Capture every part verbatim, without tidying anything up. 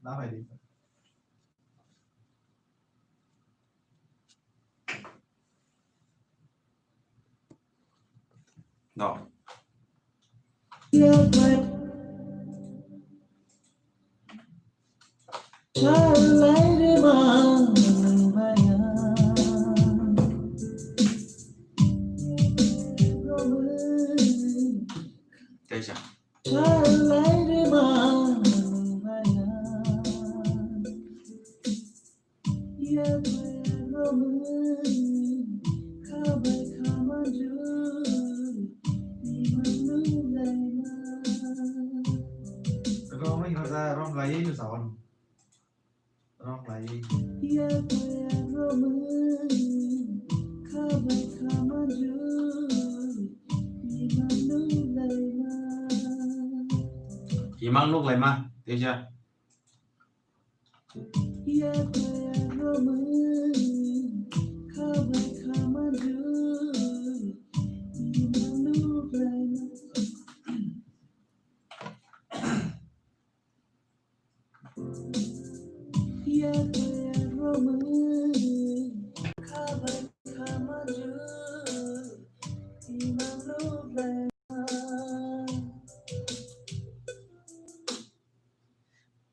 Na hai di. No. Teisa. Romwi hoja rom lai no sawan. Rom lai. Imang nuk lai ma, teisa.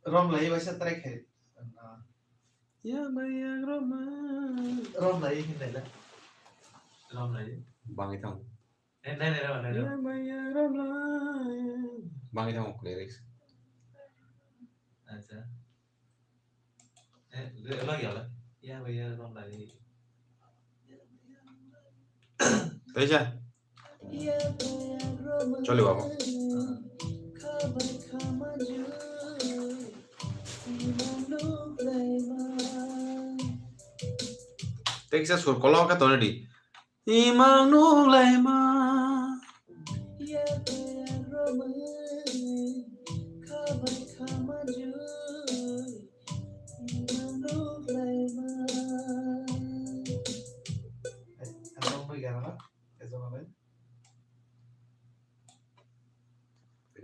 Rom lai bai sa try khai. Ya bai ya rom. Rom lai hin lai la. Rom lai. Bangwi thang. Eh, nai, nai, nai, nai, nai. Ya bai ya rom lai. Bangwi thang lyrics. Acha. Eh, le, lo ya la. Ya bai ya rom lai. Teisa. Choli babo. Teisa sur kolo ka tone di. Imang nuk lai ma.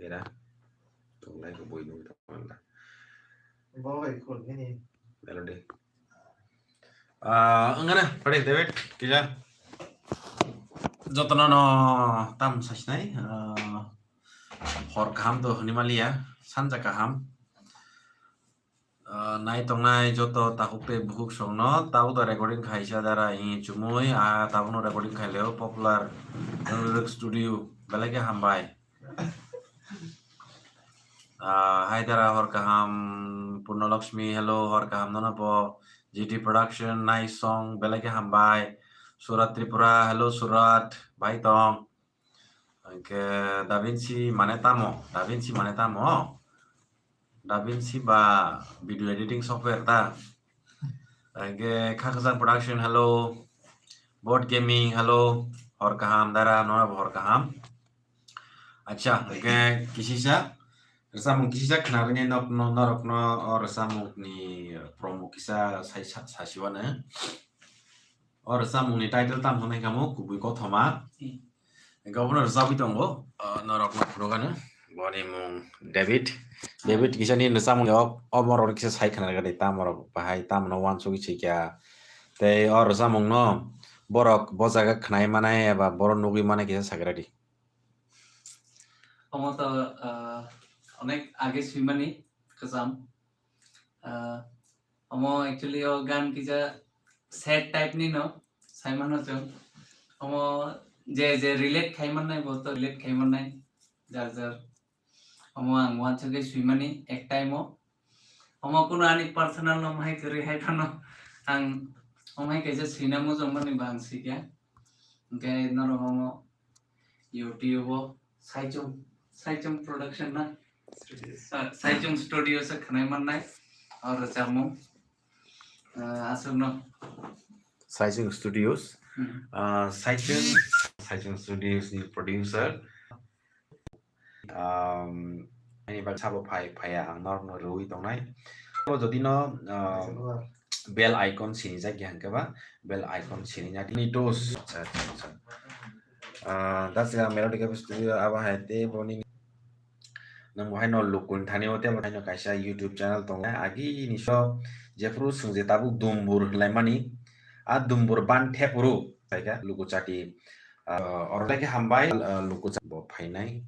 Kira. Tunglai ko boi nung tong la. Bo bai khun nini. Melody. Ah, wngkha na, pare David, kisa. Jotono no tam sasinai, ah, hor kaham to hwnwi maliya, sanja kaham. Ah, nai tongnai joto takhuk tei bukhuk songno, tabuk da recording khaisa dara, i chumui, ah, tabukno recording khaileo, popular lyric studio, belai khe hambai. Ah, hai dara hor kaham, Purna Lakshmi, hello, hor kaham nono bo, G T Production, nice song, belai khe hambai, Surat Tripura, hello Surat, bai tong. Hingke Da Vinci mane tamo? Da Vinci mane tamo? Da Vinci ba video editing software ta? Hingke Khakchang Production, hello. Board Gaming, hello. Hor kaham, dara, nora hor kaham. Acha, hingke kisisa. Rwchapmung kisisa khna rwni nok, no, norokno, o rwchapmung ni promo kisa sai sa, sasiwano. O rwchapmung ni title tamo hwnwi kamo Kubui Kothoma. Hmm. Hingke obono rwchapwi tongo, ah, norok no phunukgano. Boni mung David. David kisa ni rwchapmung ni o, o borok ni kisa sai khna rwgadi, tamo rok bahai tamo no uansugwi swi kha. Tei o rwchapmung no borok bo jaga khwnai manai eba borok nugwi manai kisa sagradi. Omo to, ah, onek age swimani kwcham. Ah, omo actually o gan kisa sad type ni no, sai mano chwng. Omo je je relate khai mannai bo to relate khai mannai, jar jar. Omo ang uansugwi swimani ek time o. Omo kuno ani personal no mahai kwrwi hai phano ang omo hai kaisa swina mujung mani ba ang swikha. Hingke norok omo YouTube o Saichung, Saichung Production na? Studios. Ah, Saichung Studios o khwnai mannai o rwchapmung. Ah, aswkno. Saichung Studios. Hmm. Ah, Saichung, Saichung Studios ni producer. Um, ani bak sabo phai, phaiya ang norokno rwui tongnai. Bo jodi no, ah, bell icon sinijak ya hwnkhe ba, bell icon sinijak ni dos. Acha, acha, acha. Ah, that's the Melody Cafe Studio, abo hai tei boni Nwng bo haino lukuni thani o tei bo haino kaisa YouTube channel tongo. Agi ni so jephuru swng je tabuk dumbur hinlaimani. A dumbur ban thepuru saika luku chati. Ah, oro lai khe hambai, ah, luku cha-, bo phainai.